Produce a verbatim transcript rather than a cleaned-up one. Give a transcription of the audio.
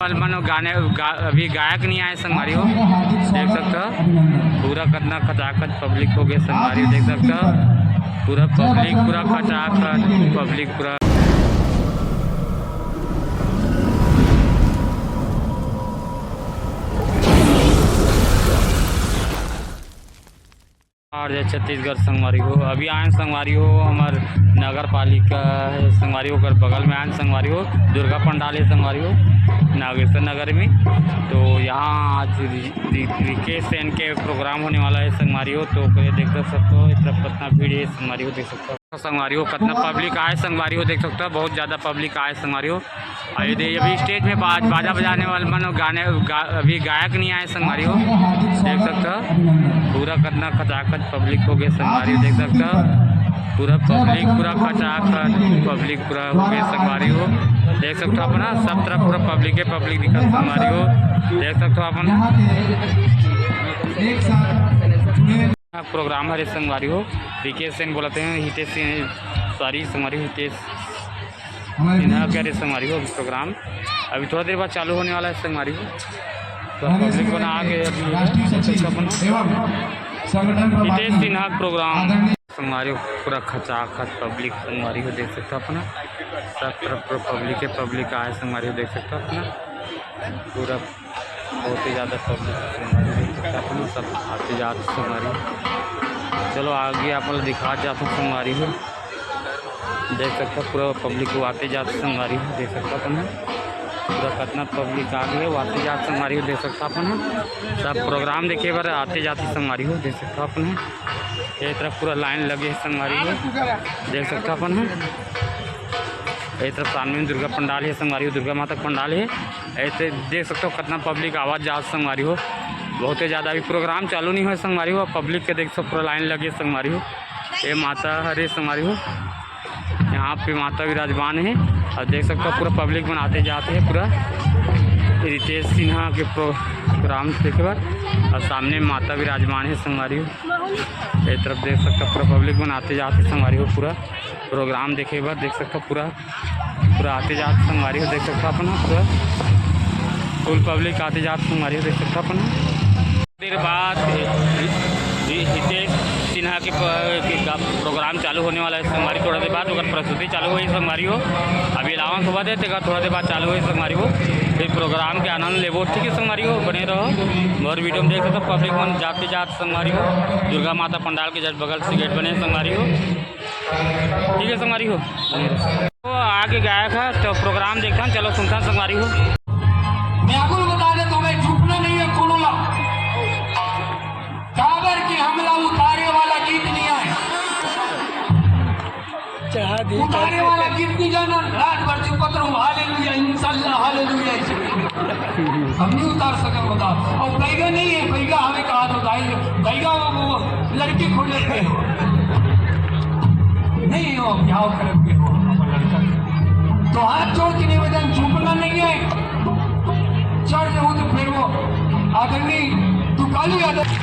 वाले मन गाने गा, अभी गायक नहीं आए संगवारी हो, देख सकता हो पूरा कितना खचाखच पब्लिक हो गया संगवारी हो, देख सकता हो पूरा पब्लिक पूरा खचाखच पब्लिक पूरा। और जय छत्तीसगढ़ संगवारी हो, अभी आयन संगवारी हो हमर नगर पालिका है संगवारी हो, ओकर बगल में आयन संगवारी हो, दुर्गा पंडाल है संगवारी हो, नागेश्वर नगर में। तो यहाँ आज रि-, रि-, रिकेश सेन के प्रोग्राम होने वाला है संगवारी हो, तो ओकरे देख सकते हो इतना कितना भीड़ है संगवारी हो, देख सकते हो संगवारी हो कितना पब्लिक आए संगवारी हो, देख सकते हो बहुत ज़्यादा पब्लिक आए संगवारी हो। अभी दे-, अभी स्टेज में बाज-, बाजा बजाने वाले मन गाने गा-, अभी गायक नहीं आए संगवारी हो, देख सकते हो पूरा कितना खचाखच पब्लिक हो गया संगवारी हो, देख सकते हो पूरा पब्लिक पूरा खचाखच पब्लिक पूरा हो गया संगवारी हो, देख सकते हो अपना सब तरफ पूरा पब्लिक है पब्लिक दिखत संगवारी हो, देख सकते हो अपन प्रोग्राम हरे संगवारी हो, रिकेश सेन बोलते हैं हितेश सिंह, सॉरी संगवारी हो, हितेश सिन्हा कह रहे संगवारी हो। अभी प्रोग्राम अभी थोड़ा देर बाद चालू होने वाला है संगवारी हो, तो पब्लिक बना आ गए अभी। हितेश सिन्हा प्रोग्राम संगवारी हो, पूरा खचाखच पब्लिक संगवारी हो, देख सकते हो अपना सब तरफ पूरा पब्लिक है, पब्लिक आए संगवारी हो, देख सकते हो अपना पूरा बहुत ही ज़्यादा पब्लिक संगवारी हो, देख सकते हो अपना सब आते जाते संगवारी हो। चलो आगे आप लोग दिखा जाते संगवारी हो। देख सकता पूरा पब्लिक को आते जाते संगवारी हो, देख सकता अपन ह। पूरा कितना पब्लिक आ गए, आते जाते संगवारी हो, देख सकता अपन ह। सब प्रोग्राम देखे बर आते जाते संगवारी हो, देख सकता अपन ह। ये तरफ पूरा लाइन लगे है संगवारी हो, देख सकता अपन ह। ये तरफ सामने में दुर्गा पंडाल है संगवारी हो, दुर्गा माता का पंडाल है। ऐसे देख सकते हो कितना पब्लिक आवाज जात संगवारी हो, बहुत ही ज़्यादा। अभी प्रोग्राम चालू नहीं हुआ संगवारी हो, पब्लिक के देख सकते पूरा लाइन लगे संगवारी हो। ये माता हरे संगवारी हो, यहाँ पे माता विराजमान है और देख सकते हो पूरा पब्लिक मन आते जाते हैं पूरा रितेश सिन्हा के प्रोग्राम देखे बर। और सामने माता विराजमान है संगवारी हो, ये तरफ देख सकते हो पूरा पब्लिक मन आते जाते संगवारी हो, पूरा प्रोग्राम देखे बर देख सकते हो पूरा पूरा आते जाते संगवारी हो, देख सकते हो अपन पूरा फुल पब्लिक आते जाते संगवारी हो, देख सकते हो अपन। देर बाद हि-, हि-, हितेश सिन्हा के प-, के गा-, प्रोग्राम चालू होने वाला है संगवारी। थोड़ा देर बाद ओकर प्रस्तुति चालू होई संगवारी हो। अभी अलाउंस होवत हे, तेकर थोड़ा देर बाद चालू होई संगवारी हो। फिर प्रोग्राम के आनंद लेबो, ठीक है संगवारी हो, बने रहो। और वीडियो में देख सकते हो पब्लिक मन जाते जाते संगवारी हो, दुर्गा माता पंडाल के जस्ट बगल से गेट बने हे संगवारी हो। ठीक है संगवारी हो, तो आगे गायक है तो प्रोग्राम देखथन, चलो सुनथन संगवारी हो। मैं आपको बता देता हूँ, मैं झुकना नहीं है, कोनो ला। काबर के हमला उतारे वाला गीत नहीं आए। चढ़ा दी उतारे वाला गीत नहीं जाना, रात भर चुपत रहूं, हालेलुया, इंशाल्लाह, हालेलुया। हम नहीं उतार सकन, बताओ। और बैगा नहीं है, बैगा हमें कहा तो दाई, बैगा वो, वो लड़की खोजे थे। नहीं हो, ब्याह करब के हो, हमर लड़का के। तो हाथ जोड़ के निवेदन, झुकना नहीं है। चढ़ जाऊं तो फिर वो आदरणीय दुकालू यादव।